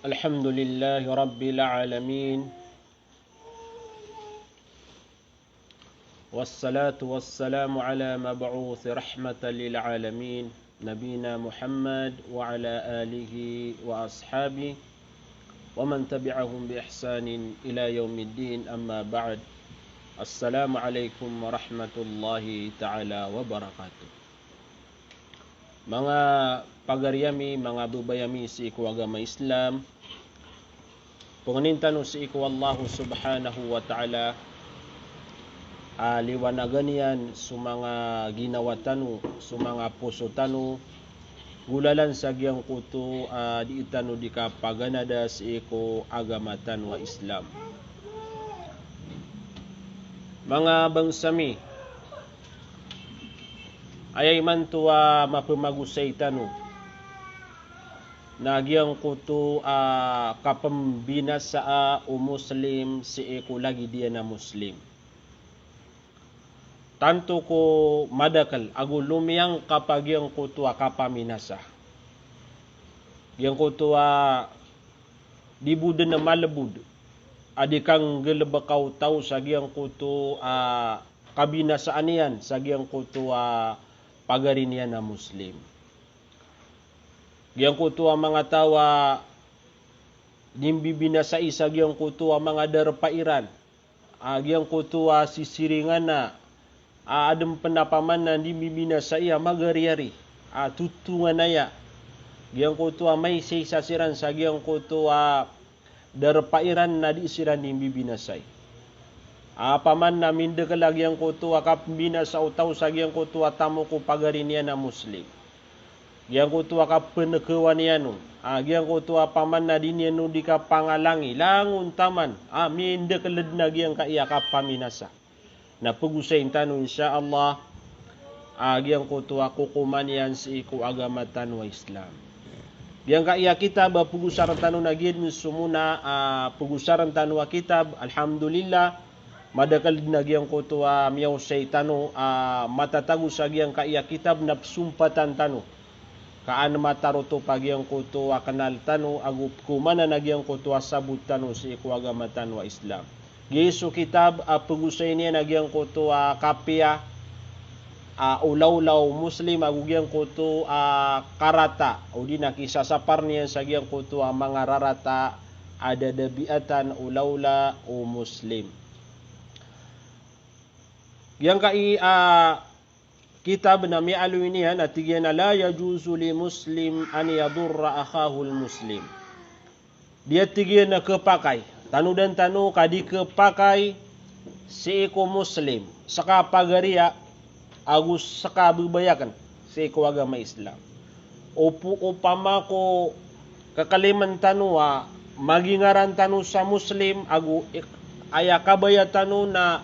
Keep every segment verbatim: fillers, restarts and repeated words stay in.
الحمد لله رب العالمين. والصلاة والسلام على مبعوث رحمة للعالمين، نبينا محمد وعلى آله وأصحابه ومن تبعهم بإحسان إلى يوم الدين، أما بعد. السلام عليكم ورحمة الله تعالى وبركاته. Manga pagari ami, manga babay ami sii ko agama Islam, pangnin tano sii ko Allah Subhanahu wa Ta'ala a liwanagan iyan so manga ginawa tano, so manga poso tano, golalan sa giyangkoto a dii tano di kapaganada sii ko agama tano a Islam. Manga bangsa mi, aya imanto a mapemagosay tano na giyangkoto a kapembinasaa o Muslim sii ko lagid iyan a Muslim. Tanto ko madakel ago lomiyangkap a giyangkoto a kapaminasa. Giyangkoto a di bo den malebod a di kanggelebeka o taw sa giyangkoto a kabinasaan iyan sa giyangkoto a pagari niyan a Muslim. Giyangkoto a manga taw a di mbibinasai sa giyangkoto a manga darpa iran, a giyangkoto a sisiringan a, a aden pen a paman na di mbibinasai a magariyari a totongan aya. Giyangkoto a maisaisa siran sa giyangkoto a darpa iran na di siran di mbibinasai. A paman na mindekel a giyangkoto a kapembinasa o taw sa giyangkoto a tamok o pagari niyan a Muslim. Giyangkoto a kapenekewan iyan on. A giyangkoto a paman na di niyan on di kapangalangi, langon taman a mindekel den a giyangkai a kapaminasa. Na pegosayin tano, insha Allah, a giyangkoto a kokoman iyan sii ko agama tano a Islam. Giyangkai a kitab a pegosaren tano na giyaden so mona a pegosaren tano a kitab, alhamdulillah, madakel den a giyangkoto a miyaosay tano a matatago sa giyangkai a kitab na pesompatan tano. Ka an matarotop a giyangkoto a kenal tano ago pekomanan a giyangkoto a sabot tano sii ko agama tano a Islam. Giya so kitab a pegosayin iyan a giyangkoto a kapiya a olaola o Muslim ago giyangkoto a karata, odi na kisasapar niyan sa giyangkoto a manga rarata a dadabiatan olaola o Muslim. Giyangkai a kitab na miyaaloy niyan a tig iyan a, "La yajuzu li muslim an yadurra akhahul muslim." Di a tig iyan a kepakay, tanodan tano ka di kepakay sii ko Muslim, seka pagariya ago seka bebayaken sii ko agama Islam. Opo opama ko kekelimen tano a magingaran tano sa Muslim, ago ik-, aya kabaya tano na,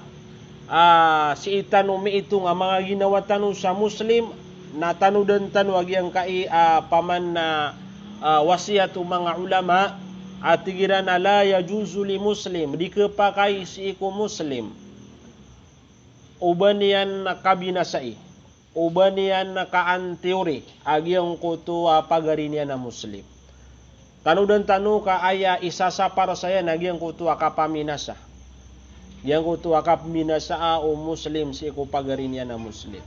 ah, sii tano miitong a manga ginawa tano sa Muslim, na tanodan tano a giyangkai a paman na, ah, wasiyat o manga ulama, a tig iran a la yajuzu li Muslim, di kepakay sii ko Muslim o ba niyan kabinasai, o ba niyan kaantiori a giyangkoto a pagari niyan a Muslim. Tanodan tano ka aya isasapar saya na giyangkoto a kapaminasa, giyangkoto a kapaminasaa o Muslim sii ko pagari niyan a Muslim.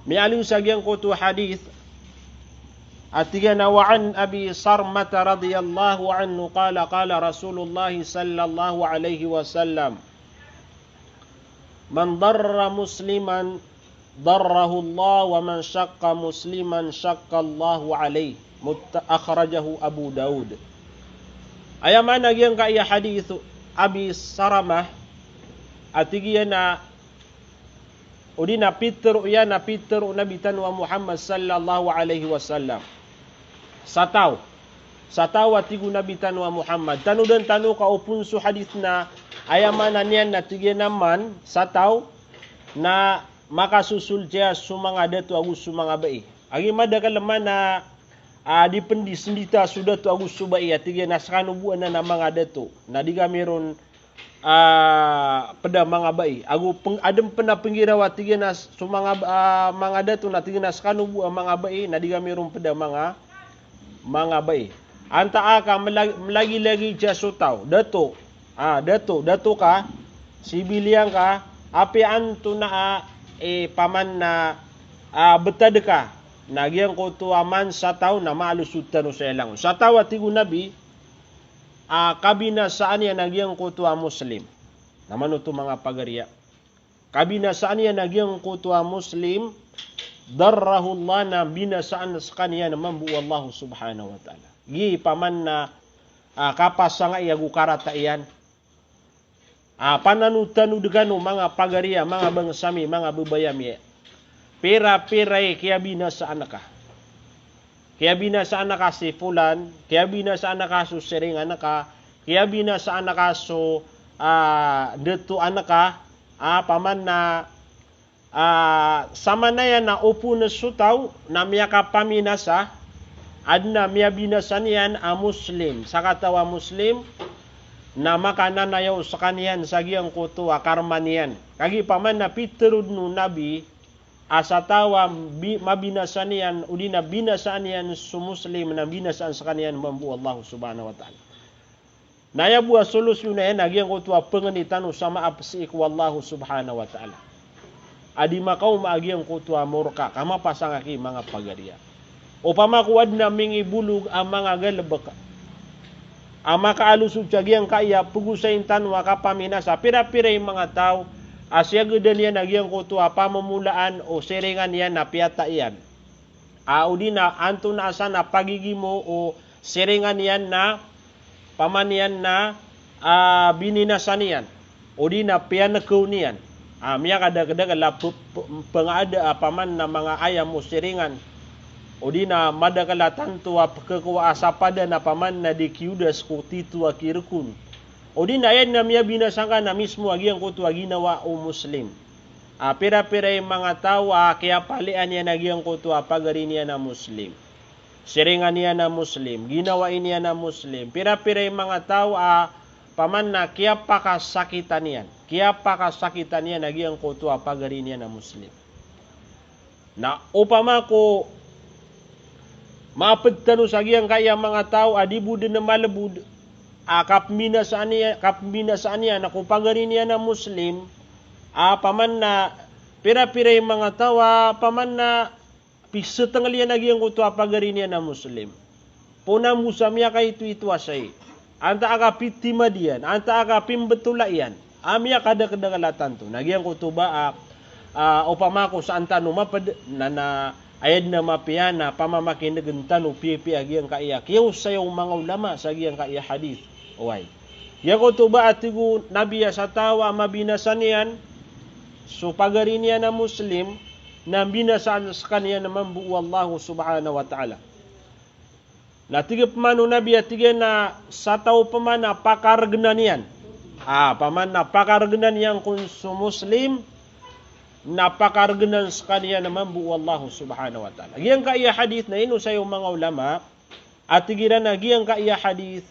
Miyaaloy sa giyangkoto a hadith a tig iyan a, wa an Abi Sarmata radiyallahu anhu qala, qala Rasulullah sallallahu alaihi wasallam, "Man darra musliman darrahu Allah, wa man syaqqa musliman syaqqa Allahu alaih." Mutta-, akhrajahu Abu Daud. Aya maana giyangkai a hadith Abi Saramah, a tig iyan a, odi na pitero iyan a pitero o Nabi tano a Muhammad sallallahu alaihi wasallam. Sa taw. Sa taw a tig o Nabi tano a Muhammad. Tanodan tano ka opon so hadith na aya maana niyan na tig iyan a man, sa taw, na makasosold saya so manga dato ago so manga bai. Agi madakel man a, a, di pendisendita so dato ago so bai a tig iyan a sekano bo anan a manga dato. Na di kami ron ah, ped a manga bai. Ago peng-, aden pen a penggiraw a tig iyan a so manga, ah, manga dato na tig iyan a sekano bo a manga bai, na di kami ron ped a manga, manga bai. Antaa ka mla-, mlagilagid sa so taw, dato. Ah, dato, dato ka, sibiliyan ka, apiya antonaa, eh, paman na, ah, btad ka, na giyangkoto a man sa taw na maaloy so tano sa ilangon. Sa taw a tig o Nabi, ah, kabinasaan iyan a giyangkoto a Muslim. Na mano oto manga pagariya. Kabinasaan iyan a giyangkoto a Muslim, darrahullah, na binasaan skaniyan mambo o Allah subhanahu wa ta'ala. Giya paman na, ah, kapasangay ago karata iyan. Ah, pananotanod kano manga pagariya, manga bangsa mi, manga babay ami. Pira-pira i kiyabinasaan ka. Kiyabinasaan ka si fulan, kiyabinasaan ka so siringan ka, kiyabinasaan ka so, ah, datoan ka, ah, paman na, ah, samanaya na opon so taw na miyakapaminasa, adn a miyabinasa niyan a Muslim, sakataw a Muslim, na makananayaw skaniyan sa giyangkoto a karma niyan. Kagiya paman na pitharo dn o Nabi, a sa taw a bi-, mabinasa niyan, odi na binasaan iyan so Muslim, na binasaan skaniyan mambo o Allah subhanahu wa ta'ala. Na aya bo a solusyon iyan a giyangkoto a pangni tano sa maap sii ko Allah subhanahu wa ta'ala. A di makaoma a giyangkoto a morka, ka mapasang aki manga pagariya. Opama ko adn a mingibolog a manga galbk a makaaloy sa giyangkaya a pagosayin tano a kapaminasa, pira-pira i manga taw a siyagadan iyan a giyangkoto a pamomolaan o siringan iyan na piyatay iyan. A, odi na antonaa san a pagigimo o siringan iyan na paman iyan na, ah, bininasa niyan. Odi na piyankaw niyan. Ah, miyakadakdakl a p-, p-, pangaada a paman na manga ayam o siringan. Odi na madakl a tanto a pkhakowa a sapadan a paman na di kiyodas ko tito a kirkon. Odi na aya na miyabinasa ngka na mismo a giyangkoto a ginawa o Muslim. Ah, pira-pira i manga taw a kiyapalian iyan a giyangkoto a pagari niyan a Muslim. Siringan iyan a Muslim, ginawai niyan a Muslim. Pira-pira i manga taw a paman na kiyapakasakitan iyan. Kiyapakasakitan iyan a giyangkoto a pagari niyan a Muslim. Na opama ko maapd tano sa giyangkaya manga taw a di bo dn malbod a kapmbinasaan iyan, kapmbinasaan iyan na ko pagari niyan a Muslim, a paman na pira-pira i manga taw a paman na pisatngl iyan a giyangkoto a pagari niyan a Muslim. Poon a mosam iyan ka ito-ito a sai. Antaa ka pitimadiyan, antaa ka pimbtola iyan. A miyakadakdakl a tanto. Na giyangkoto ba a, a, opama ko saan tano mapd, na, na aya dn a mapiya na pamamakinegn tano piyapiya giyangkaya kiyaosaya o manga ulama sa giyangkaya hadith. Oway. Giyangkoto ba a tig o Nabi a sa taw a mabinasa niyan so pagari niyan a Muslim, na binasaan skaniyan mambo o Allah subhanahu wa ta'ala. Na tig pman o Nabi a tig iyan a sa taw pman a pakargnan iyan. Ah, paman na pakargnan iyan kon so Muslim, na pakargnan skaniyan mambo o Allah subhanahu wa ta'ala. Giyangkaya hadith na inosay o manga ulama, a tig iran a giyangkaya hadith,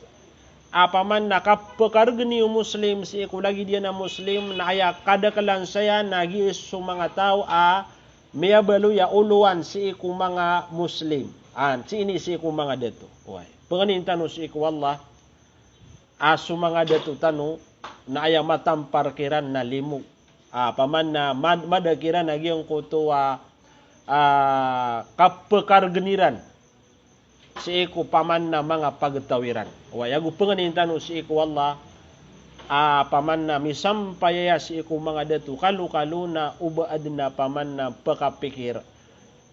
a paman na kapkargni o Muslim sii ko lagid iyan a Muslim, na aya kadaklan saya na giya so manga taw a miyabaloy a olowan sii ko manga Muslim. An, sii ni sii ko manga dato. Oway. Pangnin tano sii ko Allah a so manga dato tano na aya matampar kiran na limo. A, paman na mad-, mada kiran a giyangkoto a, a, kapkargn iran sii ko paman na manga pagtaw iran. Oway, ago pangnin tano sii ko Allah a paman na misampay aya sii ko manga dato kalokalo na o ba adn a paman na pkapikir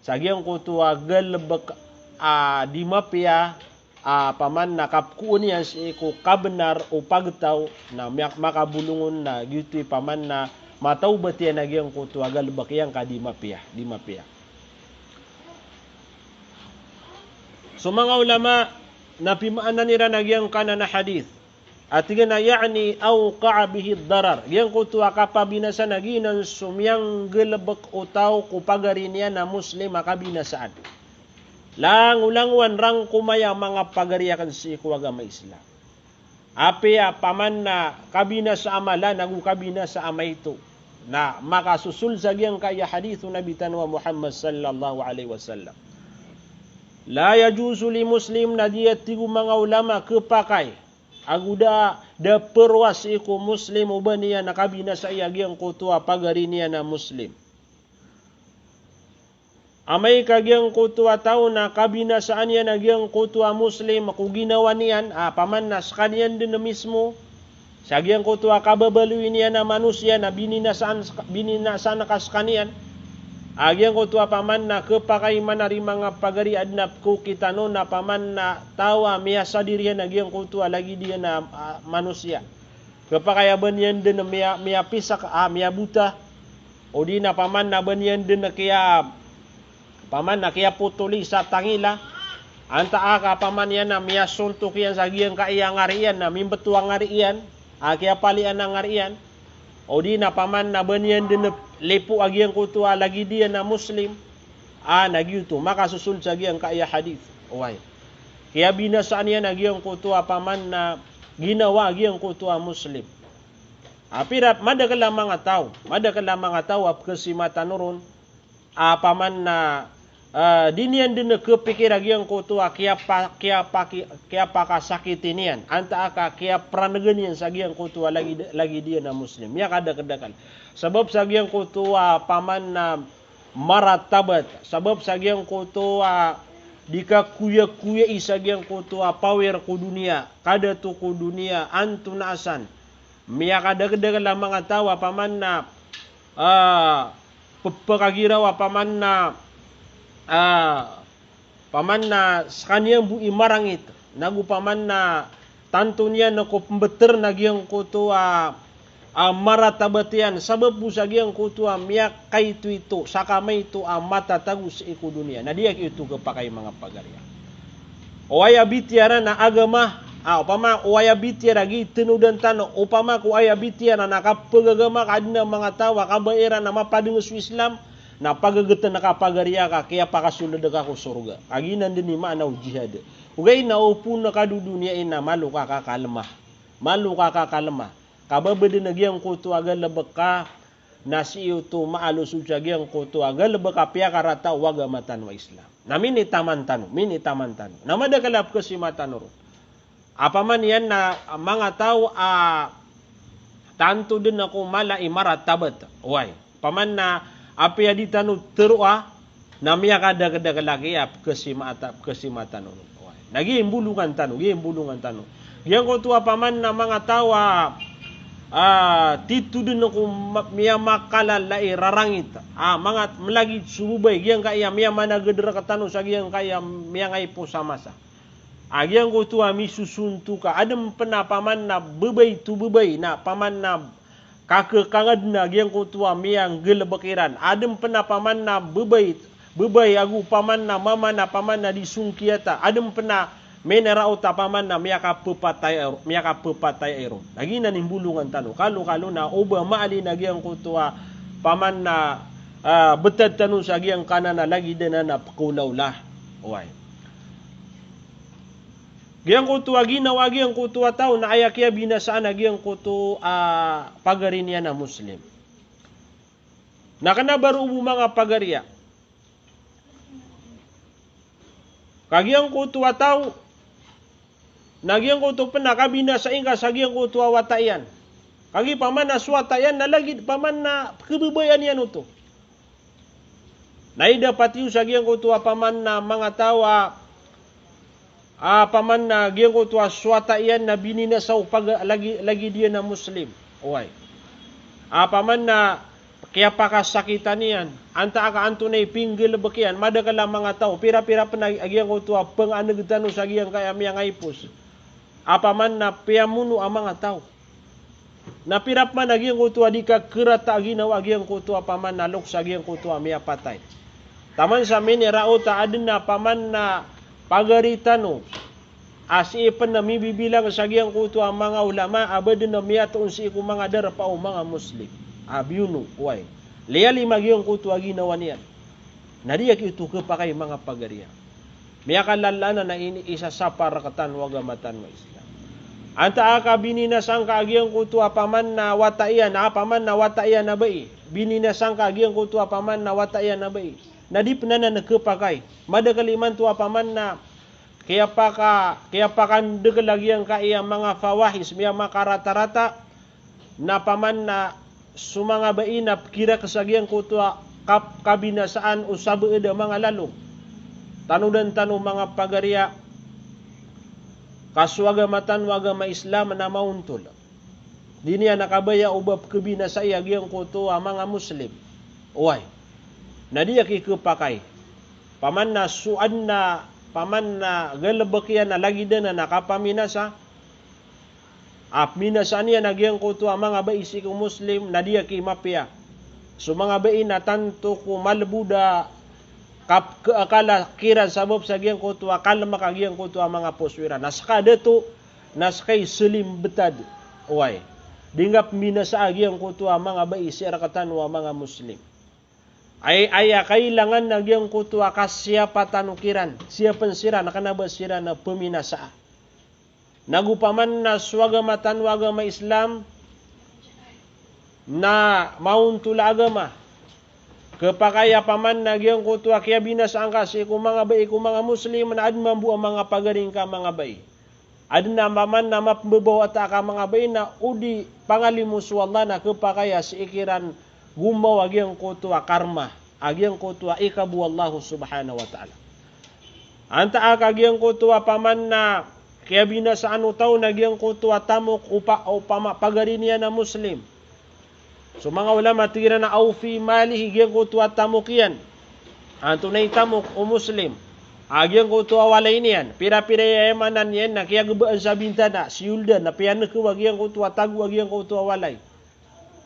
sa giyangkoto a galbk a di mapiya, a paman na kapkoon iyan sii ko kabnar o pagtaw na miyak-, makabolongon na giyoto i paman na matawbat iyan a giyangkoto a galbk iyan ka di mapiya, di mapiya. So manga ulama na pimaanan iran a giyangkanan a hadith. A tig iyan a, ya'ni awqa'a bihi darar. Giyangkoto a kapabinasa na giyanan so miyanggalbk o taw ko pagari niyan a Muslim a kabinasaan. Langolangowan rangkomaya manga pagari akn sii ko agama Islam. Apiya paman na kabinasa a mala nago kabinasa a maito. Na makasosol sa giyangkaya hadith o Nabi tano a Muhammad sallallahu alaihi wasallam. La yajuzu li muslim, na di a tig o manga ulama khapakay ago da, da pharoa sii ko Muslim o ba niyan a kabinasai a giyangkoto a pagari niyan a Muslim. Amay ka giyangkoto a taw na kabinasaan iyan a giyangkoto a Muslim ko ginawa niyan, a, opama na skaniyan dn mismo, sa giyangkoto a kababaloy niyan a manosiya na bininasaan, bininasaan ka skaniyan. A giyangkoto a opama na khapakay man a ri manga pagari a adn a pkhaokit tano na opama na taw a miyasadir iyan a giyangkoto a lagid iyan a, a, manosiya. Khapakay a ba niyan dn miya, miyapisak, a, miyabota. O di na opama na ba niyan dn kiya, opama na kiyapotoli sa tangila. Antaa ka opama niyan na miyasontok iyan sa giyangkaya ngari iyan, na mimbeto a ngari iyan, a, kiyapalian a ngari iyan. O di na opama na ba niyan dn lipo a giyangkoto a lagid iyan a Muslim. A, na giyoto makasosold sa giyangkaya hadith. Oway. Kiyabinasaan iyan a giyangkoto a opama na ginawa a giyangkoto a Muslim. A, pira, madakl a manga taw, madakl a manga taw a pkhasima tano ron, a, opama na, a, di niyan dn khapikir a giyangkoto a kiyapa, kiyapa, kiyapakasakiti niyan, antaa ka kiyaprangan iyan sa giyangkoto a lagid, lagid iyan a Muslim. Miyakadakldakl. Sabap sa giyangkoto a opama na maratabat. Sabap sa giyangkoto a di kakoyakoyai sa giyangkoto a power ko doniya, kadato ko doniya, antonaa san. Miyakadakldakl a manga taw a opama na, a, pphakagiraw a opama na, a, opama na skaniyan bo i marangit, nago opama na tanto niyan ko pmbtr na giyangkoto a, a, maratabat iyan, sabap bo sa giyangkoto a miyakaitoito, sa kamaito a matatago sii ko doniya. Na di a giyoto khapakay manga pagari. Oway a bitiyaran a agama, a, opama, oway a bitiyaran a gii tanodan tano, opama ko aya bitiyaran a kapagagama ka adn a manga taw a kabaya iran a mapadng so Islam, na pagagtn ka pagari aka kiyapakasold ka ko sorga. Ka giyanan dn i maana o jihad. Ogaid na opama ka dodoniyai na malo ka kakalma. Malo ka kakalma. Ka ba ba dn a giyangkoto a galbk ka na sii oto maalosold sa giyangkoto a galbk a piyakarata o agama tano a Islam. Na minitaman tano, minitaman tano. Na madakl a pkhasima tano ron. Opama niyan na manga taw a tanto dn ko mala i maratabat. Oway. Opama na apiya di tano tharoa, na miyakadakldakl a giya pkhasima ta, pkhasima tano. Oway. Na giya i mbolongan tano, giya i mbolongan tano. Giyangkoto a opama na manga taw a, a, tito dn ko ma, miyamakalala i rarangit. A, manga mlagid so babay, giyangkaya miyamanagd rktano sa giyangkaya miyangaipos a masa. A giyangkoto a misosontok a, adn pn a opama na babay to babay, na opama na kakekangad na giyangkoto a miyanggalbk iran. Adn pn a opama na babay, babay ago opama na mama na opama na di songkiyata. Adn pn a miniraot a opama na miyakapepatay, miyakapepatay iron. Na giyanan i mbolongan tano. Kalokalo na oba maali na giyangkoto a opama na, a, btad tano sa giyangkanan a lagid anan a pkaolaola. Oway. Giyangkoto a ginawa a giyangkoto a taw na aya kiyabinasaan a giyangkoto a pagari niyan a Muslim. Na kna ba roo bo manga pagari a. Ka giyangkoto a taw, na giyangkoto pn a kabinasai ngka sa giyangkoto a wata iyan. Kagiya opama na so wata iyan na lagid opama na pkhababayaan iyan oto. Na ida pati o sa giyangkoto a opama na manga taw a, a, opama na giyangkoto a so wata iyan na bininasa o pag, lagi, lagid iyan a Muslim. Oway. A, opama na kiyapakasakitan iyan. Antaa ka antonaa i pinggalbk iyan. Madakl a manga taw. Pira-pira pn a giyangkoto a panganeg tano sa giyangkaya miyangaipos. A, opama na piyamono a manga taw. Na pira pman a giyangkoto a di kakerata a ginawa a giyangkoto a opama na loks a giyangkoto a miyapatay. Taman sa miniraot a adn a opama na pagari tano a sii pn a mibibilang sa giyangkoto a manga ulama a ba dn a miyatoon sii ko manga darpa o manga Muslim a biyono, oway. Liyalima giyangkoto a ginawa niyan. Na di a giyoto khapakay manga pagari a. Miyakalalaan a ini isasapar rktano o agama tano a Islam. Antaa ka bininasa ngka a giyangkoto a opama na wata iyan, a opama na wata iyan a bai. Bininasa ngka a giyangkoto a opama na wata iyan a bai. Na di pen anan khapakay. Madakel imanto a paman na kiyapaka, kiyapakandegel a giyangkaya manga fawahish, miyamakatarata, na paman na so manga bai na pekirek sa giyangkoto a kap-, kabinasaan o sabaad a manga lalong. Tanodan tano manga pagariya, ka so agama tano a agama Islam na maontol. Di niyan kabaya o ba pekebinasai a giyangkoto a manga Muslim. Oway. Na di aki khapakay. Paman na so aden a, paman na galebek iyan a lagid anan a kapaminasa, a peminasaan iyan a giyangkoto a manga bai sii ko Muslim, na di aki mapiya. So manga bai na tanto ko malebod a kap-, ke-, akala kiran sabap sa giyangkoto a kalemek a giyangkoto a manga poso iran. Na seka dato, na seka i selimbetad. Oway. Di nga peminasa a giyangkoto a manga bai sii rektano a manga Muslim. Ay, aya kailangan a giyangkoto a kasiyapa tano kiran. Siyapen siran, kena ba siran a peminasa. Nago paman na so agama tano a agama Islam na maontol a agama. Khapakay a paman na giyangkoto a kiyabinasaan ka sii ko manga bai ko manga Muslim na aden mambo a manga pagari ngka a manga bai. Aden a paman na mapembebawata ka a manga bai na o di pangalimo so Allah na khapakay a sii kiran gombaw a giyangkoto a karma, a giyangkoto a ikabo o Allah subhanahu wa ta'ala. Antaa ka giyangkoto a paman na kiyabinasaan o taw na giyangkoto a tamok o pa-, o pama-, pagari niyan a Muslim. So manga ulama tig iran a aw fi malihi, giyangkoto a tamok iyan. Antonaa i tamok o Muslim? A giyangkoto a walay niyan. Pira-pira i ayamanan iyan na kiyagebaan sa bintana, siyoldan, na piyanekew a giyangkoto a tago a giyangkoto a walay.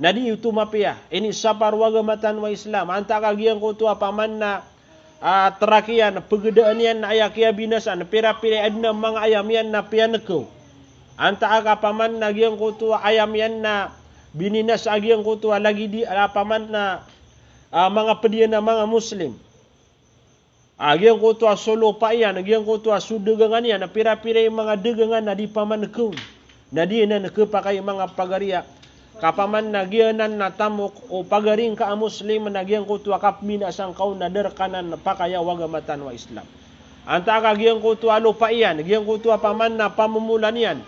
Na di oto mapiya, inisapar o agama tano a Islam. Antaa ka giyangkoto a paman na, ah, trak iyan, pegedaan iyan na aya kiyabinasaan, pira-pira i aden a manga ayam iyan na piyanekew. Antaa ka paman na giyangkoto a ayam iyan na bininasa a giyangkoto a lagid i, ah, paman na, ah, manga ped iyan a manga Muslim. A giyangkoto a so lopa iyan, a giyangkoto a so dagangan iyan, a pira-pira i manga dagangan na di pamanekew. Na di anan khapakay manga pagariya. Ka paman na giyanan na tamok o pagari ngka a Muslim na giyangkoto a kapeminasaan ka on na da reka anan pakaya o agama tano a Islam. Antaa ka giyangkoto a lopa iyan, giyangkoto a paman na pamomolan iyan.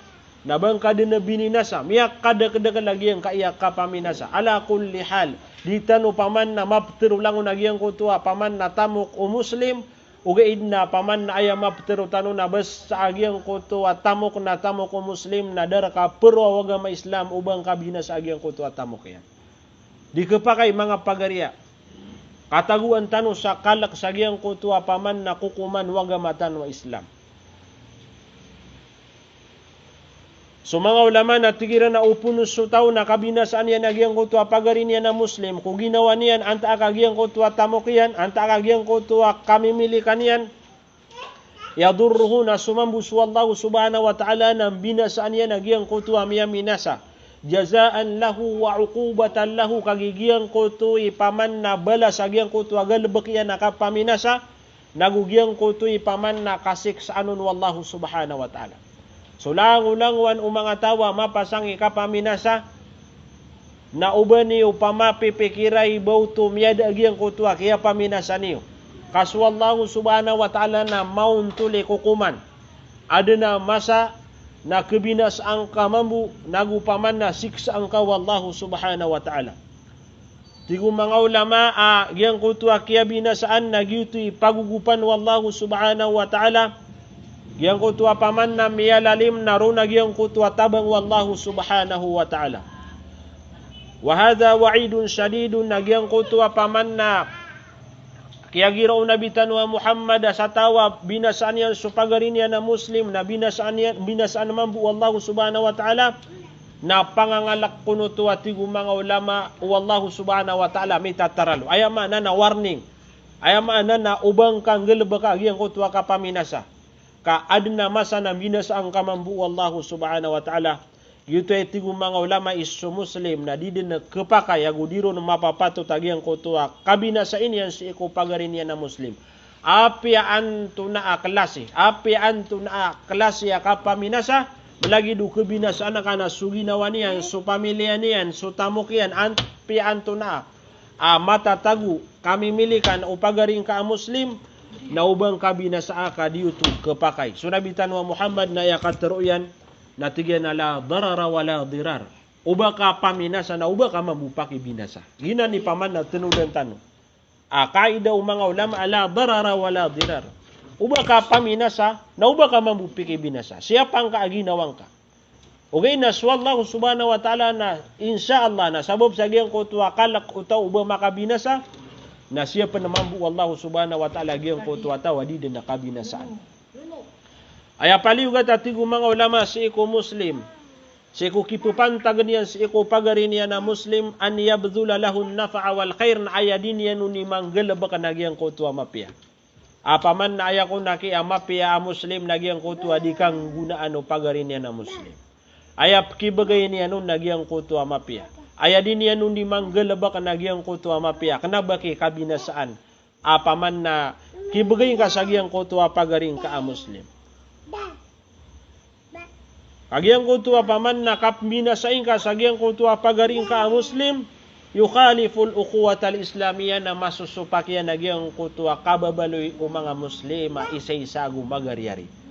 Na ba ngka den a bininasa, miyakadakdakl a giyangkaya kapaminasa. Ala kulli hal, di tano paman na maptero langon a giyangkoto a paman na tamok o Muslim, ogaid na paman na aya maptero tano na basta a giyangkoto a tamok na tamok o Muslim na da reka ptero o agama Islam o ba ngka binasa a giyangkoto a tamok iyan. Di khapakay manga pagariya. Katagoan tano sa kalek sa giyangkoto a paman na kokoman o agama tano a Islam. So manga ulama na tig iran a o poon so taw na kabinasaan iyan a giyangkoto a pagari niyan a Muslim ko ginawa niyan, antaa ka giyangkoto a tamok iyan, antaa ka giyangkoto a kamimilikan iyan, yadurruhu, na so mambo so Allah subhanahu wa ta'ala na mbinasaan iyan a giyangkoto a miyaminasa. Jazaan lahu wa uqubatan lahu, kagiya giyangkoto i paman na balas a giyangkoto a galebek iyan a kapaminasa, nago giyangkoto i paman na kasiksaan on o Allah subhanahu wa ta'ala. So langolangowan o manga taw a mapasang i kapaminasa, na o ba niyo pamapipikira i ba oto miyada a giyangkoto a kiyapaminasa niyo. Ka so Allah subhanahu wa ta'ala na maontol i kokoman. Aden a masa na kebinasaan ka mambo, nago paman na siksaan ka o Allah subhanahu wa ta'ala. Tig o manga ulama a giyangkoto a kiyabinasaan na giyoto i pagogopan o Allah subhanahu wa ta'ala. Giyangkoto a paman na miyalalim na roo na giyangkoto a tabang o Allah subhanahu wa ta'ala. Wa hadha wa'idun shadidun, na giyangkoto a paman na kiyagiraw o Nabi tano a Muhammad a sa taw a binasaan iyan so pagari niyan a Muslim, na binasaan iyan, binasaan mambo o Allah subhanahu wa ta'ala, na pangangalek kon oto a tig o manga ulama o Allah subhanahu wa ta'ala mitataralo. Aya maana na warning. Aya maana na o ba ngka nggalebeka a giyangkoto a kapaminasa. Ka aden a masa na mbinasaan ka mambo o Allah subhanahu wa ta'ala. Giyoto i tig o manga ulama i so Muslim na di den khapakay ago di ron mapapatot a giyangkoto a kabinasai niyan sii ko pagari niyan a Muslim. Apiya antonaa a klasi, apiya antonaa a klasi a kapaminasa, lagid o kebinasaan ka na so ginawa niyan, so pamiliya niyan, so tamok iyan, an-, apiya antonaa. a matatago, kamimilikan o pagari ngka a Muslim, na o ba ngka binasaa ka di oto khapakay. So Nabi tano a Muhammad na aya katharo iyan, na tig iyan a la darara wa la dirar. O ba ka paminasa na o ba ka mambo pakibinasa. Giyanan i paman na tanodan tano a kaida o manga ulama a la darara wa la dirar. O ba ka paminasa na o ba ka mambo pikibinasa. Siyapa ngka a ginawa ngka. Ogaid na so Allah subhanahu wa ta'ala na, insha Allah, na sabap sa giyangkoto a kalk o taw o ba makabinasa, na siyapn mambo o Allah subhanahu wa ta'ala giyangkoto a taw a di dn a kabinasaan. Aya paliyogat a tig o manga ulama sii ko Muslim, sii ko kipapantag iyan sii ko pagari niyan a Muslim, an yabdhula lahu an-naf'a wal khair, na aya dii niyan on i manggalbk na giyangkoto a mapiya. Apaman na aya kon a kiya mapiya a Muslim na giyangkoto a di kanggonaan o pagari niyan a Muslim. Aya pkibgay niyan on na giyangkoto a mapiya. Aya dii niyan on di manggalbk na giyangkoto a mapiya. Kna ba ki kabinasaan. Apaman na kibgay ngka sa giyangkoto a pagari ngka a Muslim. Ka giyangkoto a paman na kapmbinasai ngka sa giyangkoto a pagari ngka a Muslim, yukhaliful ukhuwatal Islamiyah, na masosopak iyan a giyangkoto a kababaloy o manga Muslim a isaisa ago magariyari.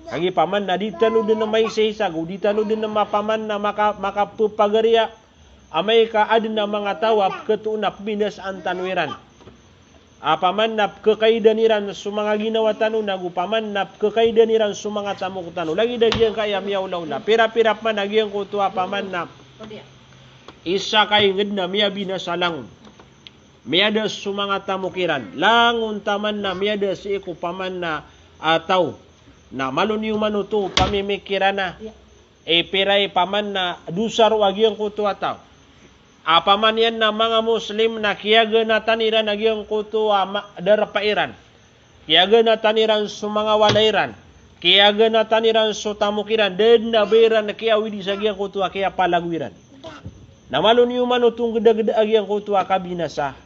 Kagiya paman na di tano dn maisaisa ago di tano dn mapaman na maka-, makapphagariya, amay ka adn a manga taw a pkhatoon a pmbinasaan tano iran. Apaman na pkhakaidan iran so manga ginawa tano, nago paman na pkhakaidan iran so manga tamok tano. Lagid a giyangkaya miyaolaola. Pira-pira paman a giyangkoto a paman na isa ka ingd na miyabinasa langon. Miyada so manga tamok iran. Langon taman na miyada sii ko paman na, ah, taw. Na malo niyo man oto pamimikiran a. Ipira i paman na dosa ro a giyangkoto a taw. Apaman iyan na manga Muslim na kiyaganatan iran a giyangkoto a ma-, darpa iran. Kiyaganatan iran so manga walay iran. Kiyaganatan iran so tamok iran. Da dn a ba iran kiyawidi sa giyangkoto a kiyapalago iran. Na malo niyo man oto nggdagda a giyangkoto a kabinasa.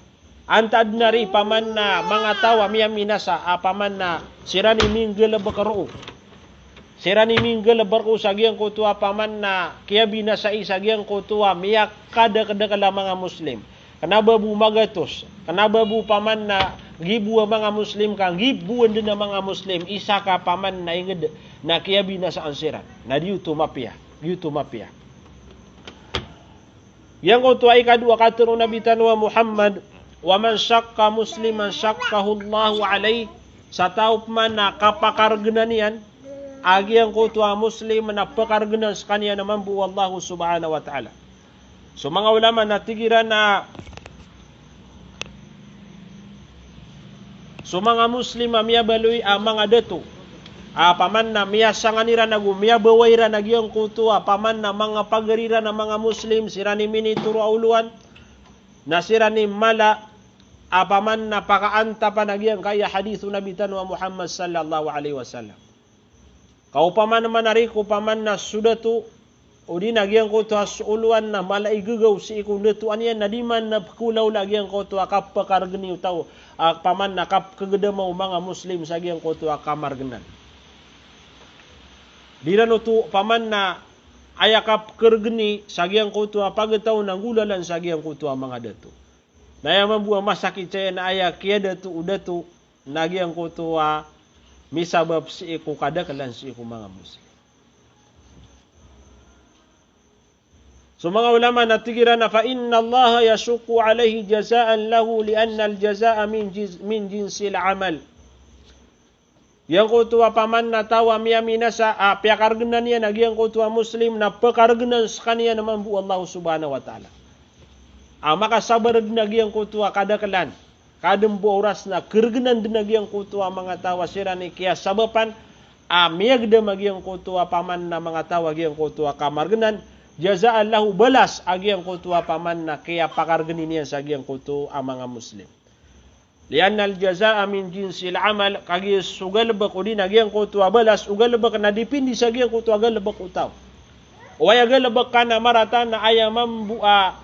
Antaa dn ari paman na manga taw a miyaminasa, apaman na siran i minggalbk roo. Siran i minggalbk roo sa giyangkoto a paman na kiyabinasai sa giyangkoto a miyakadakdakl a manga Muslim. Kna ba bo magatos, kna ba bo paman na gibo a manga Muslim ka, gibo dn a manga Muslim, isa ka paman na ingd na kiyabinasaan siran. Na di oto mapiya, di oto mapiya. Giyangkoto a ikadowa a katharo o Nabi tano a Muhammad, "Wa man shaqqa musliman shaqqahullahu alayh." Sa taw pman a kapakargnan iyan a giyangkoto a Muslim na pkargnan skaniyan a mambo o Allah subhanahu wa ta'ala. So manga ulama na tig iran a so manga Muslim a miyabaloy a manga dato, apaman na miyasangan iran ago miyabawa iran a giyangkoto a paman na manga pagari iran a manga Muslim, siran i minitoro a olowan, na siran i mala, apaman na pakaantapan a giyangkaya hadith o Nabi tano a Muhammad sallallahu alayhi wasallam. Ka opama man ari ko paman na so dato, odi na giyangkoto a so olowan na mala i gagaw sii ko ndatoan iyan na di man na pkolaola giyangkoto a kapkargni o taw, a paman na kapkagdama o manga Muslim sa giyangkoto a kamargnan. Di ran oto paman na aya kapkargni sa giyangkoto a pagtaw na nggolalan sa giyangkoto a manga dato. Na aya mambo a masakit saya na aya kiyadato o dato na giyangkoto a misabap sii ko kadaklan sii ko manga Muslim. So manga ulama na tig iran a, "Fa innallaha yashuqqu alayhi jazaan lahu li annal jazaa min jiz-, min jinsil amal." Giyangkoto a paman na taw a miyaminasa a piyakargnan iyan a giyangkoto a Muslim na pkargnan skaniyan a mambo o Allah subhanahu wa ta'ala. A makasabar dn a giyangkoto a kadaklan. Ka adn bo a oras na krgnan dn a giyangkoto a manga taw a siran i kiyasabapan a miyagdam a giyangkoto a paman na manga taw a giyangkoto a kamargnan, jazaan lahu, balas a giyangkoto a paman na kiyapakargni niyan sa giyangkoto a manga Muslim. Li annal jazaa min jinsil amal, kagiya so galbk odi na giyangkoto a balas o galbk na dipindi sa giyangkoto a galbk o taw. O aya galbk ka na marata na aya mambo a,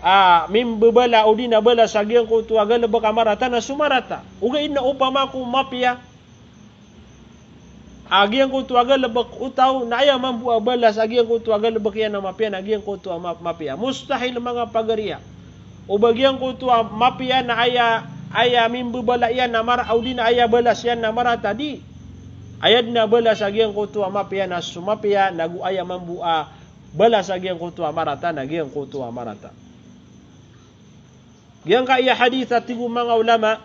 a, mimbabala odi na balas a giyangkoto a galbk a marata na so marata. Ogaid na opama ko mapiya a giyangkoto a galbk o taw na aya mambo a balas a giyangkoto a galbk iyan a mapiya na giyangkoto a ma-, mapiya. Mustahil manga pagariya. O ba giyangkoto a mapiya na aya, aya mimbabala iyan a mara-, o di na aya balas iyan na marata, di. Aya dn a balas a giyangkoto a mapiya na so mapiya, na go aya mambo a balas a giyangkoto a marata na giyangkoto a marata. Giyangkaya hadith a tig o manga ulama,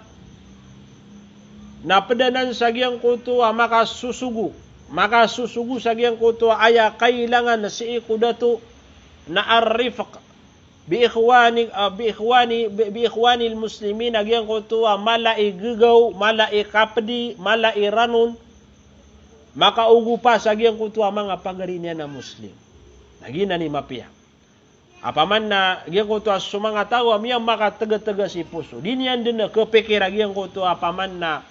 na pd anan sa giyangkoto a makasosogo, makasosogo sa giyangkoto a aya kailangan sii ko dato na ar-rifq bi ikhwani, ah, bi ikhwani, bi, bi ikhwanil muslimin, a giyangkoto a mala i gegaw, mala i kapdi, mala i ranon, makaogopa sa giyangkoto a manga pagari niyan a Muslim. Na giyanan i mapiya. Apaman na giyangkoto a so manga taw a miyamakatgtg si poso, di niyan dn khapikira giyangkoto a apaman na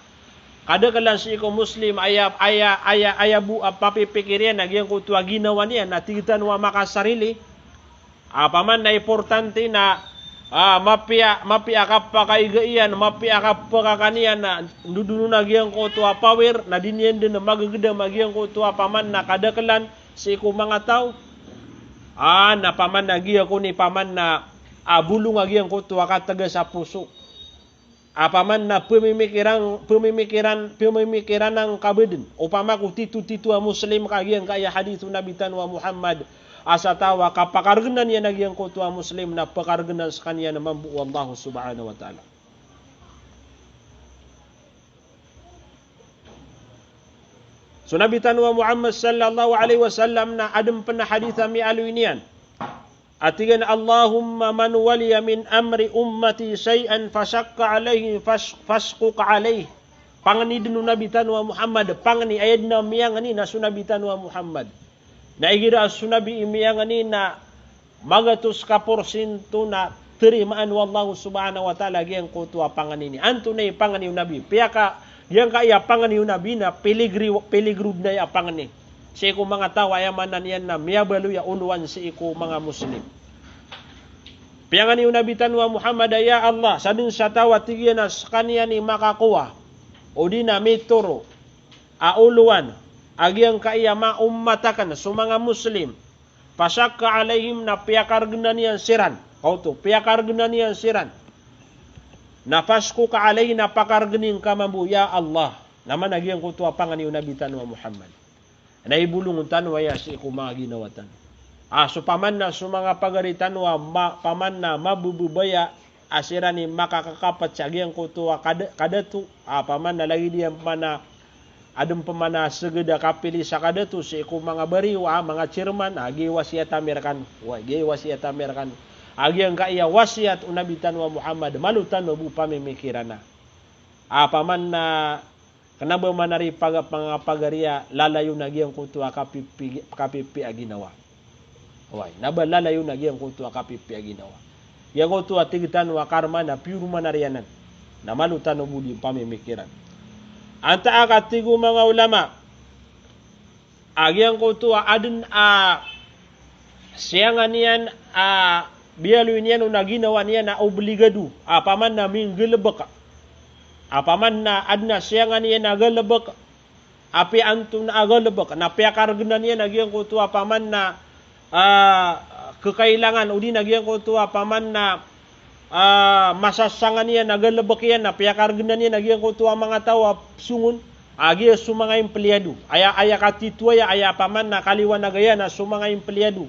kadaklan sii ko Muslim, aya, aya, aya, aya bo a papipikir iyan a giyangkoto a ginawa niyan na tig tano a makasarili. Apaman na importante na, ah, mapiya, mapiya kapakaiga iyan, mapiya kapakakan iyan, na ndodonon a giyangkoto a power, na di niyan dn magagdam a giyangkoto a apaman na kadaklan sii ko manga taw. Ah, na apaman na giya kon i apaman na, ah, bolong a giyangkoto a katgas a poso. Apaman na pamimikiran, pamimikiran, pamimikiran angka badn. Opama ko tito-tito a Muslim ka giyangkaya hadith o Nabi tano a Muhammad, a sa taw a kapakargnan iyan a giyangkoto a Muslim na pakargnan skaniyan mambo o Allah subhanahu wa ta'ala. So Nabi tano a Muhammad sallallahu alaihi wasallam na adn pn a hadith a miyaaloy niyan a tig iyan, "Allahumma man waliya min amri ummati shay'an fashaqqa alayhi fash-, fashquq alayh." Pangni dn o Nabi tano a Muhammad, pangni, aya dn a miyangni na so Nabi tano a Muhammad. Na igira so Nabi i miyangni na magatos ka porsinto na tarimaan o Allah subhanahu wa ta'ala giyangkoto a pangni niyan. Antonaa i pangni o Nabi? Piyaka, giyangkaya pangni o Nabi na piligri, piligro dn aya pangni sii ko manga taw a aya maana niyan na miyabaloy a olowan sii ko manga Muslim. Piyangni o Nabi tano a Muhammad a, "Ya Allah, sadn sa taw a tig iyan a skaniyan i makakowa, o di na mitoro a olowan a giyangkaya ma-, ummat akn, so manga Muslim, fashaqqa alayhim, na piyakargnan iyan siran." Kaoto, piyakargnan iyan siran. Na fashquq alayhi, na pakargni ngka mambo, ya Allah. Na maana giyangkoto a pangni o Nabi tano a Muhammad. Na ibolong tano aya sii ko manga ginawa tano. Ah, so paman na so manga pagari tano a ma-, paman na mabababaya a siran i makakakapat sa giyangkoto a kada-, kadato, ah, paman na lagid iyan paman na adn paman a seged a kapili sa kadato sii ko manga bariyo, ah, manga chairman, ah, giya wasiyat ami rkan, wa, giya wasiyat ami rkan. Ah, giyangkaya wasiyat o Nabi tano a Muhammad, malo tano bo pamimikirana. Ah, paman na kna ba manari paga-, panga-, pagari a lalayon a giyangkoto a kapipi-, kapipi a ginawa. Oway, na ba lalayon a giyangkoto a kapipi a ginawa. Giyangkoto a tig tano a karma na pure manari anan. Na malo tano bo di pamimikiran. Antaa ka tig o manga ulama a giyangkoto a adn a siyangan iyan a biyaloy niyan on a ginawa niyan a obligado, apaman na minggalbk. Apaman na adn a siyangan iyan a galbk, apiya antonaa a galbk, na piyakargnan iyan a giyangkoto apaman na, ah, kakailangan, odi na giyangkoto apaman na, ah, masasangan iyan a galbk iyan, na piyakargnan iyan a giyangkoto a manga taw a songon, a giya so manga empleyado. Aya, aya katito aya, aya apaman na kaliwanag aya na so manga empleyado.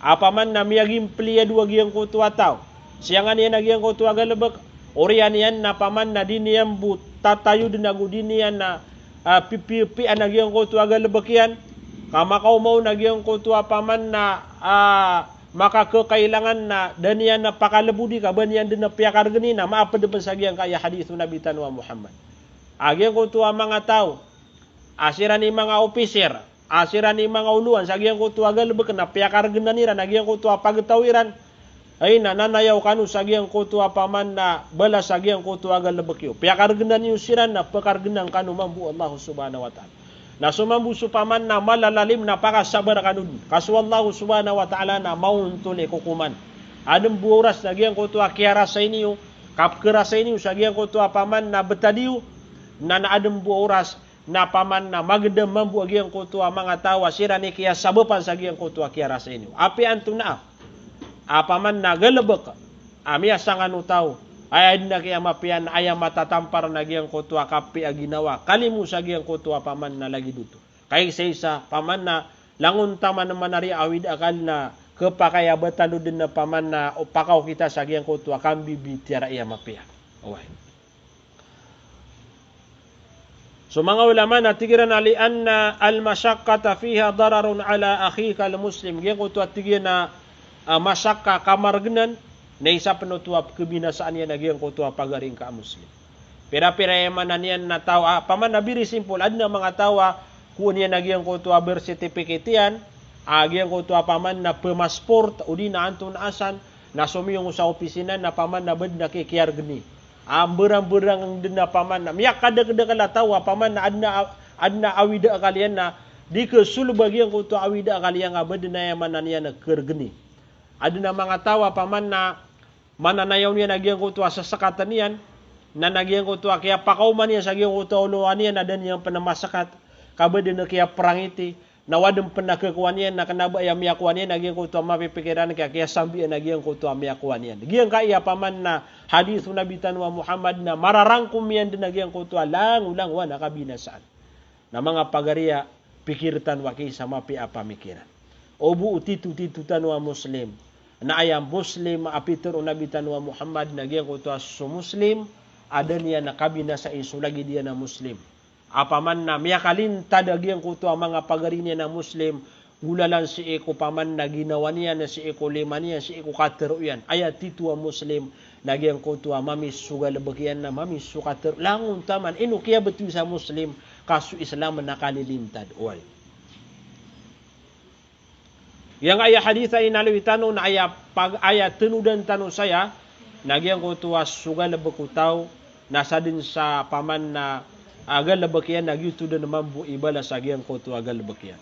Apaman na miyagimpliyado a giyangkoto a taw, siyangan iyan a giyangkoto a galbk, oriyan iyan na apaman na di niyan bo tatayodn ago di niyan na, ah, pipipian a giyangkoto a galbk iyan, ka makaoma on a giyangkoto apaman na, ah, makakakailangan na da niyan na pakalbodi ka ba niyan dn na piyakargni, na maapd pn sa giyangkaya hadith o Nabi tano a Muhammad. A giyangkoto a manga taw a siran i manga opisir, a siran i manga olowan sa giyangkoto a galbk na piyakargnan iran a giyangkoto a pagtaw iran. Ay na nanayaw kano sa giyangkoto apaman na balas a giyangkoto a galbk iyo. Piyakargnan iyo siran na pkargnan kano mambo o Allah subhanahu wa ta'ala. Na so mambo so paman na malalalim na pakasabar kano dn. Ka so Allah subhanahu wa ta'ala na maontol i kokoman. Adn bo a oras na giyangkoto a kiyarasay niyo, kapkharasay niyo sa giyangkoto apaman na btad iyo, na, na adn bo a oras na apaman na magdam mambo a giyangkoto a manga taw a siran i kiyasabapan sa giyangkoto a kiyarasay niyo. Apiya antonaa, apaman na galbk, a miyasangan o taw, aya dn a kiyamapiya na aya matatampar na giyangkoto a kapiya a ginawa, kalimo sa giyangkoto a paman na lagid oto. Kaisaisa, paman na langon taman manari a awid a akal na khapakay a ba tano dn na paman na o pakaokita sa giyangkoto a kambibitiyarai a mapiya. Oway. So manga ulama na tig iran a li anna al-mashaqqata fiha dararun ala akhika al-muslim. Giyangkoto a tig iyan a, ah, mashaqqa, kamargnan, na isa pn oto a pkhabinasaan iyan a giyangkoto a pagari ngka a Muslim. Pira-pira aya maana niyan na taw a, paman na very simple, adn a manga taw a, kowa niyan a giyangkoto a birth certificate iyan, a giyangkoto a paman na pmasport, odi na antonaa san, na somiyong sa opisina na paman na ba dn a kikiyargni. A mbarang-barang dn a paman na miyakadakdakl a taw a paman na adn a, adn a awid a akal iyan na di kasolb a giyangkoto a awid a akal iyan a ba dn a aya maana niyan a kargni. Adn a manga taw a paman na mananayaw niyan a giyangkoto a sasakatan iyan, na na giyangkoto a kiyapakaoma niyan sa giyangkoto a olowan iyan na da niyan pn a masakat, ka ba dn a kiyaprangiti, na wadn pn a khakowa niyan na kna ba aya miyakowa niyan a giyangkoto a mapipikiran ka kiyasambian a giyangkoto a miyakowa niyan. Giyangkaya paman na hadith o Nabi tano a Muhammad na mararangkom iyan dn a giyangkoto a langolangowan a kabinasaan. Na manga pagari a, pikir tano aki sa mapiya a pamikiran. O bo o titotito tano a Muslim, na aya Muslim a pitharo o Nabi tano a Muhammad na giyangkoto a so Muslim a da niyan a kabinasai so lagid iyan a Muslim. A paman na miyakalintad a giyangkoto a manga pagari niyan a Muslim, golalan sii ko paman na ginawa niyan, sii ko lima niyan, sii ko katharo iyan. Aya tito a Muslim na giyangkoto a mami so galbk iyan na mami so katharo. Langon taman, ino kiyabthowi sa Muslim, ka so Islam na kalilintad. Oway. Giyangkaya hadith a inaloy tano na aya pag-, aya tanodan tano saya, na giyangkoto a so galbk o taw, na sadn sa paman na, ah, galbk iyan, na giyoto dn mambo i balas a giyangkoto a galbk iyan.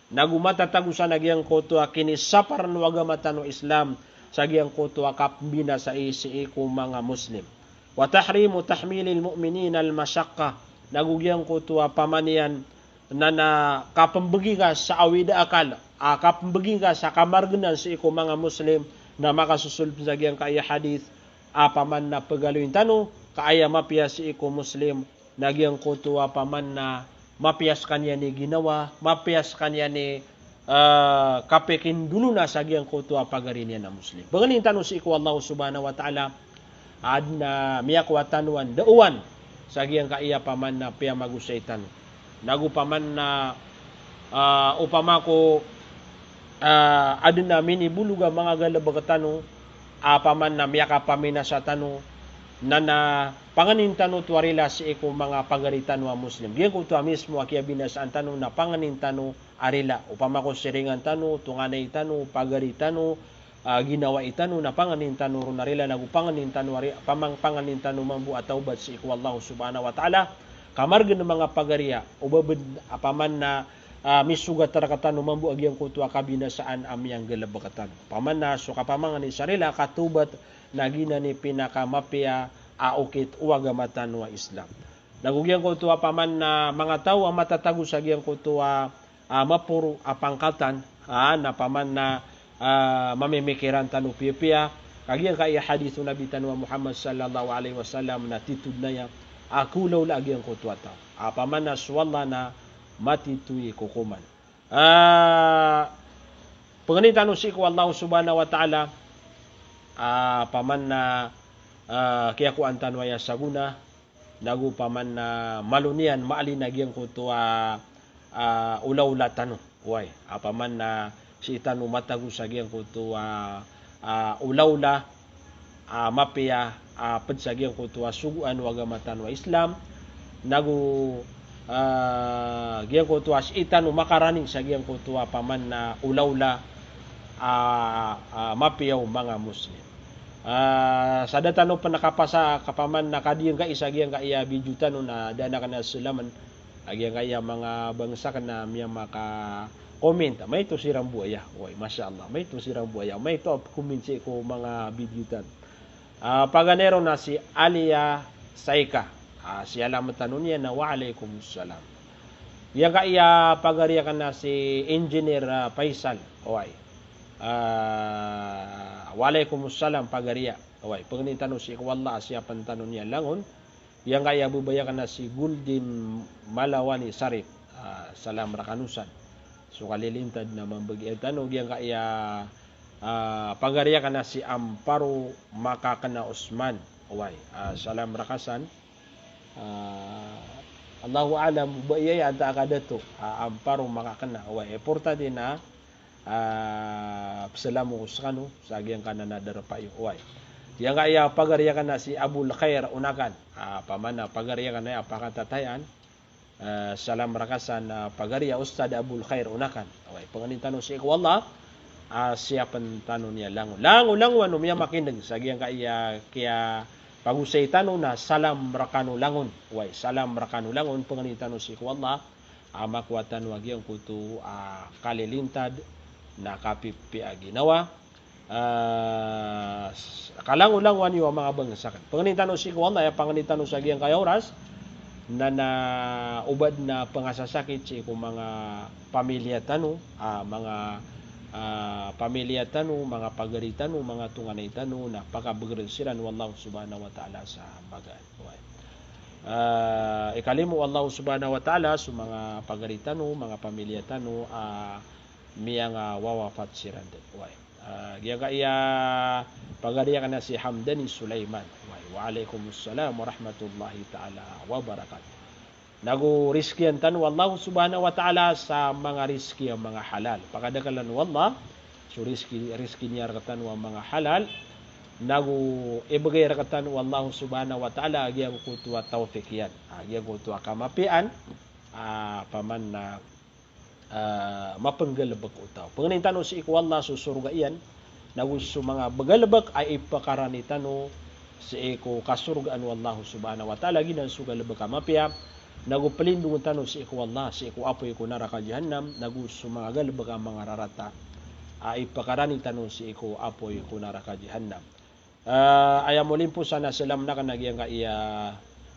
Nago matatago san a giyangkoto a kinisaparan o agama tano a Islam, sa giyangkoto a kapmbinasai sii ko manga Muslim. Wa tahrimu tahmilil mu'minina al-mashaqqa. Nago giyangkoto a paman iyan, na, na kapmbgi ngka sa awid a akal, a kapmbgi ngka sa kamargnan sii ko manga Muslim, na makasosolb sa giyangkaya hadith, a paman na pagaloyin tano, ka aya mapiya sii ko Muslim, na giyangkoto a paman na mapiya skaniyan i ginawa, mapiya skaniyan i, ah, kapikindolona sa giyangkoto a pagari niyan a Muslim. Pangnin tano sii ko Allah subhanahu wa ta'ala, adn a miyakowa tano a ndaowan sa giyangkaya paman na piyamagosay tano. Nago paman na, ah, opama ko, ah, adn a minibolog a manga galbk tano, a paman na miyakapaminasa tano, na, na pangnin tano oto a rila sii ko manga pagari tano a Muslim. Giyangkoto a mismo a kiyabinasaan tano na pangnin tano a rila. Opama ko siringan tano, tonganay tano, pagari tano, ah, ginawai tano, na pangnin tano ron a rila, nago pangnin tano a ri-, pamang-, pangnin tano mambo a tawbat sii ko Allah subhanahu wa ta'ala. Kamargn a manga pagari a, o ba bn a paman na, ah, misogat rktano mambo a giyangkoto a kabinasaan a miyanggalbk tano. Paman na so kapamangni sa rila, katawbat, na giyanan i pinakamapiya a okit o agama tano a Islam. Nago giyangkoto a paman na manga taw a matatago sa giyangkoto a, ah, maporo a pangkatan, ah, na paman na, ah, mamimikiran tano piyapiya, ka giyangkaya hadith o Nabi tano a Muhammad sallallahu alaihi wasallam na titho dn aya, ah, kolawla a giyangkoto a taw. Ah, paman na so Allah na matitho i kokoman. Ah, pangnin tano sii ko Allah subhanahu wa ta'ala, ah, paman na, ah, kiyakowaan tano aya sagona, nago paman na malo niyan maalin a giyangkoto a, ah, olawla tano. Oway, a paman na sii tano matago sa giyangkoto a, ah, olawla, ah, mapiya, ah, pd sa giyangkoto a sogoan o agama tano a Islam, nago, ah, giyangkoto a sii tano makaraning sa giyangkoto a paman na olawla, ah, ah, mapiya o manga Muslim. Ah, sa da tano pn kapasa, ka paman na kadiyangkai sa giyangkaya video tano na da na kna selaman, a giyangkaya manga bangsa kna miyamaka-comment. Maito siran bo aya. Oway, masha Allah. Maito siran bo aya. Maito a comment sii ko manga video tano. Ah, paganay ron na si Alia Saika. Ah, si alamat tano niyan na wa alaikum salam. Giyangkaya pagari akn na si Engineer, ah, Faisal. Oway. Ah, Wa alaikum salam, pagariya. Oway, pangnin tano sii ko Allah a siyapen tano niyan langon. Giyangkaya a babaya aken a si Golden Malawani Sarip. Ah, salam rekano san. So kalilintad na mambagian tano giyangkaya, ah, pagariya aken a si Amparo Makakena Osman. Oway, ah, salam reka san. Ah, Allahu a'lam, ba aya antaa ka dato, ah, Amparo Makakena. Oway, importante na, ah, pesalam ko sekano sa giyangkanan a darpa iyo. Oway. Giyangkaya pagariya aken a si Abul Khair Unakan. Ah, pamana pagariya aken a aya pakatatayan. Ah, salam reka san, ah, pagariya Ustadh Abul Khair Unakan. Oway, pangnin tano sii ko Allah a siyapen tano niyan langon. Langon, langon o miyamakineg sa giyangkaya kiyapagosay tano na salam rekano langon. Oway, salam rekano langon, pangnin tano sii ko Allah a makowa tano a giyangkoto a kalilintad na kapipiya a ginawa. Ah, s-, kalangolangowan iyo a manga bangsa aken. Pangnin tano sii ko Allah, aya pangnin tano sa giyangkaya oras, na, na oba den a pengasasakit sii ko manga pamilya tano, ah, manga, ah, pamilya tano, manga pagari tano, manga tonganay tano, na pakabegereg siran o Allah subhanahu wa ta'ala sa magaan. Oway. Ah, ikalimo o Allah subhanahu wa ta'ala so manga pagari tano, manga pamilya tano, ah, miyangawawafat siran den. Oway. Ah, giyangkaya pagariya aken a si Hamdani Sulaiman. Oway, wa alaikum salam wa rahmatullahi ta'ala wa barakatuh. Nago rizkian tano o Allah subhanahu wa ta'ala sa manga rizki a manga halal. Pakadakelen o Allah so rizki, rizki niyan rekatano a manga halal. Nago ibegay rekatano o Allah subhanahu wa ta'ala a giyangkoto a tawfik iyan. Ah, giyangkoto a kamapiyaan. Ah, pamana ah, mapenggalebek o taw. Pangnin tano sii ko Allah so sorga iyan, nago so manga begalebek a ipakarani tano sii ko kasorgaan o Allah subhanahu wa ta'ala, giyanan so galebek a mapiya, nago pelindongen tano sii ko Allah, sii ko apoy ko naraka jahannam, nago so manga galebek a manga rarata a ipakarani tano sii ko apoy ko naraka jahannam. Ah, aya molimposan a salam aken a giyangkaya,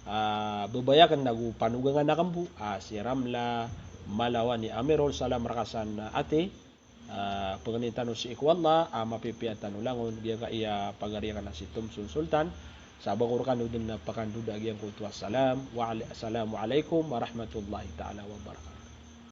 ah, babaya aken nago panogangan aken bo, ah, si Ramla Malawani Amirol, salam reka san ati, ah, pangnin tano sii ko Allah a mapipiya tano langon, giyangkaya pagariya aken a si Thomson Sultan, sa bako rekano den a pakandoda giyangkoto a salam, wa ala-, assalamu alaikum warahmatullahi ta'ala wabarakatuh.